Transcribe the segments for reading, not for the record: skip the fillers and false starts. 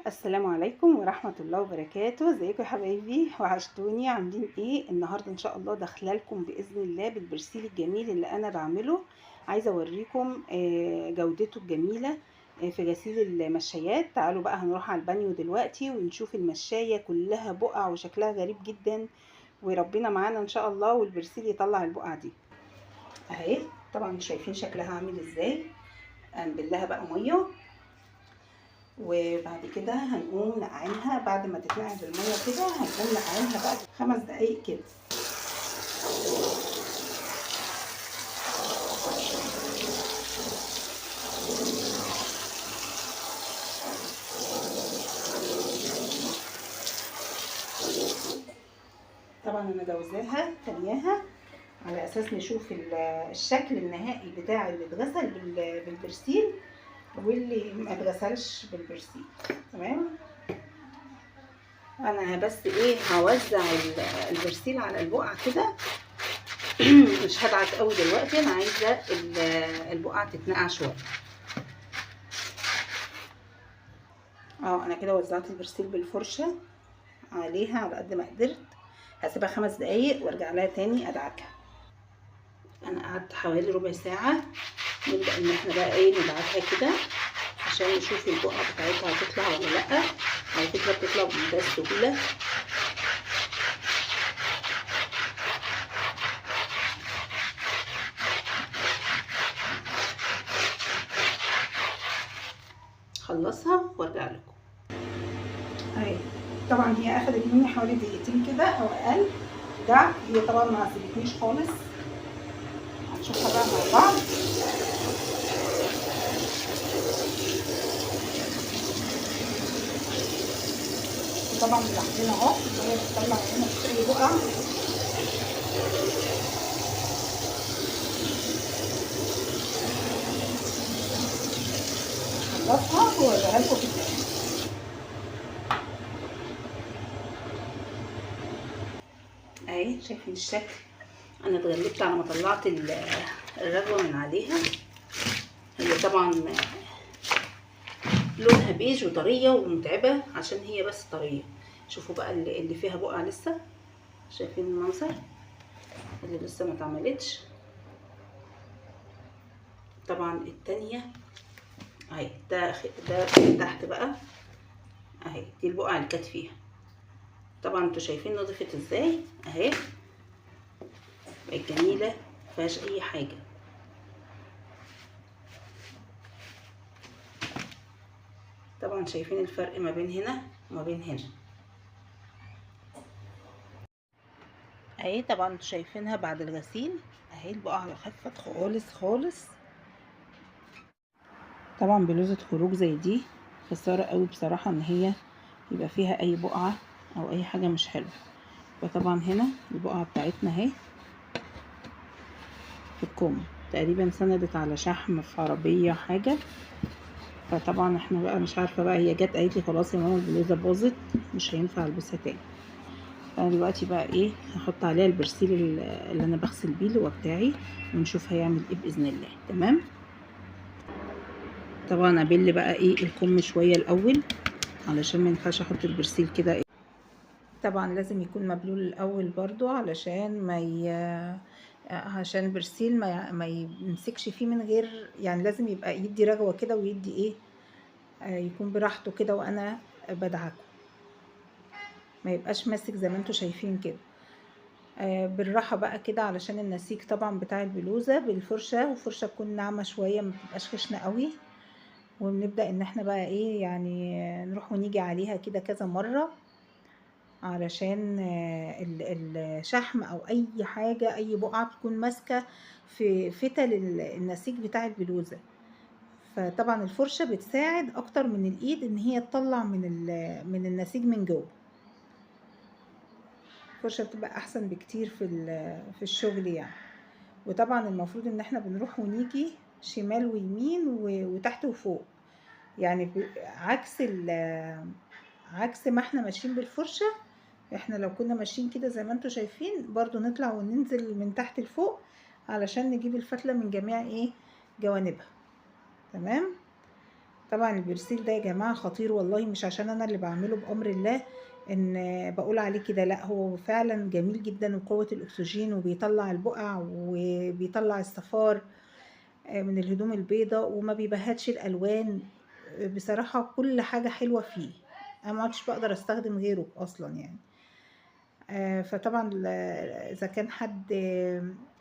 السلام عليكم ورحمة الله وبركاته. ازيكم يا حبايبي؟ وحشتوني. عاملين ايه النهاردة؟ ان شاء الله داخله لكم بإذن الله بالبرسيل الجميل اللي انا بعمله. عايزة اوريكم جودته الجميلة في غسيل المشايات. تعالوا بقى هنروح على البانيو دلوقتي ونشوف المشاية كلها بقع وشكلها غريب جدا، وربنا معانا ان شاء الله والبرسيل يطلع البقع دي اهي. طبعا شايفين شكلها عامل ازاي. هنبلها بقى مية وبعد كده هنقوم نقعينها. بعد ما تتنقع بالمية كده هنقوم نقعينها بقى 5 دقايق كده. طبعا انا جوزاها تانياها على اساس نشوف الشكل النهائي بتاع اللي اتغسل بالبرسيل واللي ما اتغسلش بالبرسيل. تمام. انا بس ايه هوزع البرسيل على البقعة كده مش هدعك قوي دلوقتي، انا عايزه البقعة تتنقع شوية. انا كده وزعت البرسيل بالفرشه عليها على قد ما قدرت. هسيبها 5 دقايق وارجع لها تاني ادعكها. انا قعدت حوالي ربع ساعة. نبدا ان احنا بقى ايه ندعكها كده عشان نشوف البقعة بتاعتها هتطلع ولا لا. على فكرة بتطلع بمنتهى السهولة. خلصها وارجع لكم اهي. طبعا هي اخدت مني حوالي دقيقتين كده او اقل دعك. هي طبعا ما عذبتنيش خالص. هنشوفها بقى مع بعض. طبعا ملاحظين اهو وهي بتطلع هنا مفيش اي بقع. هخلصها واوريها لكم في الاخر اهي. شايفين الشكل؟ انا اتغلبت على ما طلعت الرغوه من عليها. هي طبعا لونها بيج وطريه ومتعبه عشان هي بس طرية. شوفوا بقى اللي فيها بقع لسه، شايفين المنظر اللي لسه ما اتعملتش. طبعا التانية اهي، ده تحت بقى اهي، دي البقعة اللي كانت فيها. طبعا انتوا شايفين نضفت ازاي اهي، بقت جميلة مفيهاش اي حاجة. طبعا شايفين الفرق ما بين هنا وما بين هنا اهي. طبعا انتوا شايفينها بعد الغسيل اهي، البقعة خفت خالص خالص. طبعا بلوزة خروج زي دي خسارة قوي بصراحة ان هي يبقى فيها اي بقعة او اي حاجة مش حلوة. وطبعا هنا البقعة بتاعتنا اهي في الكم تقريبا سندت على شحم في عربية حاجة. فطبعا احنا بقى مش عارفه بقى، هي جت قالت لي خلاص يا ماما البلوزة باظت مش هينفع البسها تاني. فانا دلوقتي بقى ايه هحط عليها البرسيل اللي انا بغسل بيه اللي هو بتاعي، ونشوف هيعمل ايه باذن الله. تمام. طبعا ابل بقى ايه الكم شوية الاول علشان ما ينفعش احط البرسيل كده. إيه؟ طبعا لازم يكون مبلول الاول برضو علشان ما عشان البرسيل ما يمسكش فيه من غير، يعني لازم يبقى يدي رغوه كده ويدي ايه يكون براحته كده وانا بدعكه، ما يبقاش ماسك زي ما انتوا شايفين كده. بالراحة بقى كده علشان النسيج طبعا بتاع البلوزة بالفرشه، وفرشه تكون ناعمة شوية ما تبقاش خشنه قوي. وبنبدا ان احنا بقى ايه يعني نروح ونيجي عليها كده كذا مرة علشان الشحم او اي حاجة اي بقعة بتكون ماسكه في فتل النسيج بتاع البلوزة. فطبعا الفرشة بتساعد اكتر من الايد ان هي تطلع من النسيج من جوه. الفرشة بتبقى احسن بكتير في الشغل يعني. وطبعا المفروض ان احنا بنروح ونيجي شمال ويمين وتحت وفوق، يعني عكس ما احنا ماشيين بالفرشه. احنا لو كنا ماشيين كده زي ما انتوا شايفين برضو نطلع وننزل من تحت لفوق علشان نجيب الفتله من جميع ايه جوانبها. تمام. طبعا البرسيل ده يا جماعة خطير والله، مش عشان انا اللي بعمله بأمر الله ان بقول عليه كده، لا هو فعلا جميل جدا، وقوة الاكسجين، وبيطلع البقع وبيطلع الصفار من الهدوم البيضاء، وما بيبهتش الالوان. بصراحة كل حاجة حلوة فيه، انا ما عدتش بقدر استخدم غيره اصلا يعني. فطبعا اذا كان حد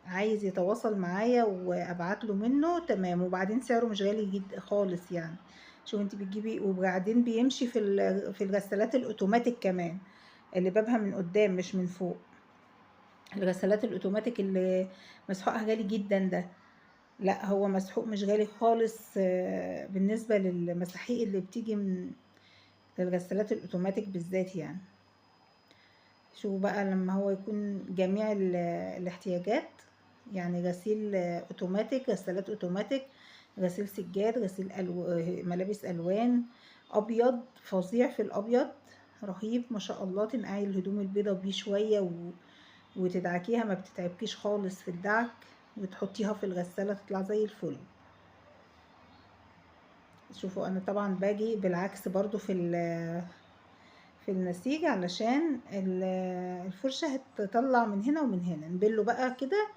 عايز يتواصل معايا وابعت له منه تمام. وبعدين سعره مش غالي جدا خالص يعني. شوف انت بتجيبي، وبعدين بيمشي في الغسالات الاوتوماتيك كمان، اللي بابها من قدام مش من فوق. الغسالات الاوتوماتيك اللي مسحوقها غالي جدا ده، لا هو مسحوق مش غالي خالص، بالنسبة للمساحيق اللي بتيجي من الغسالات الاوتوماتيك بالذات يعني. شوفوا بقى لما هو يكون جميع الاحتياجات، يعني غسيل اوتوماتيك، غسالات اوتوماتيك، غسيل سجاد، غسيل ملابس الوان، ابيض فظيع في الابيض رهيب ما شاء الله. تنقعي الهدوم البيضة بيه شوية وتدعكيها، ما بتتعبكيش خالص في الدعك، وتحطيها في الغسالة تطلع زي الفل. شوفوا انا طبعا باجي بالعكس برضو في النسيج علشان الفرشة هتطلع من هنا ومن هنا. نبله بقى كده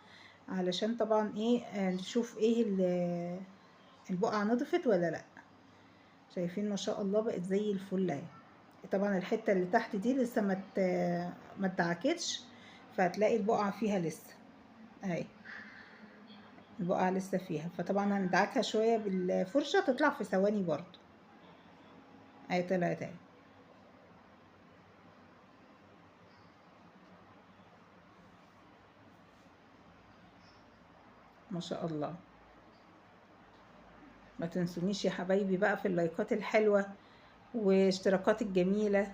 علشان طبعا ايه، نشوف ايه البقعة نضفت ولا لا. شايفين ما شاء الله بقت زي الفل اهي. طبعا الحتة اللي تحت دي لسه ما اتدعكتش، فهتلاقي البقعة فيها لسه اهي، البقعة لسه فيها، فطبعا هندعكها شوية بالفرشة تطلع في ثواني برضو اهي، طلعت اهي. ما شاء الله. ما تنسونيش يا حبايبي بقى في اللايكات الحلوة واشتراكات الجميلة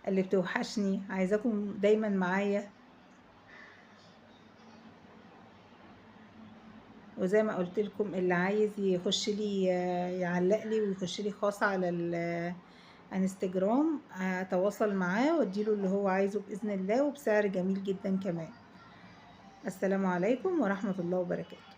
اللي بتوحشني، عايزاكم دايما معايا. وزي ما قلت لكم اللي عايز يخش لي يعلق لي ويخش لي خاص على الانستجرام اتواصل معاه واديله اللي هو عايزه باذن الله، وبسعر جميل جدا كمان. السلام عليكم ورحمة الله وبركاته.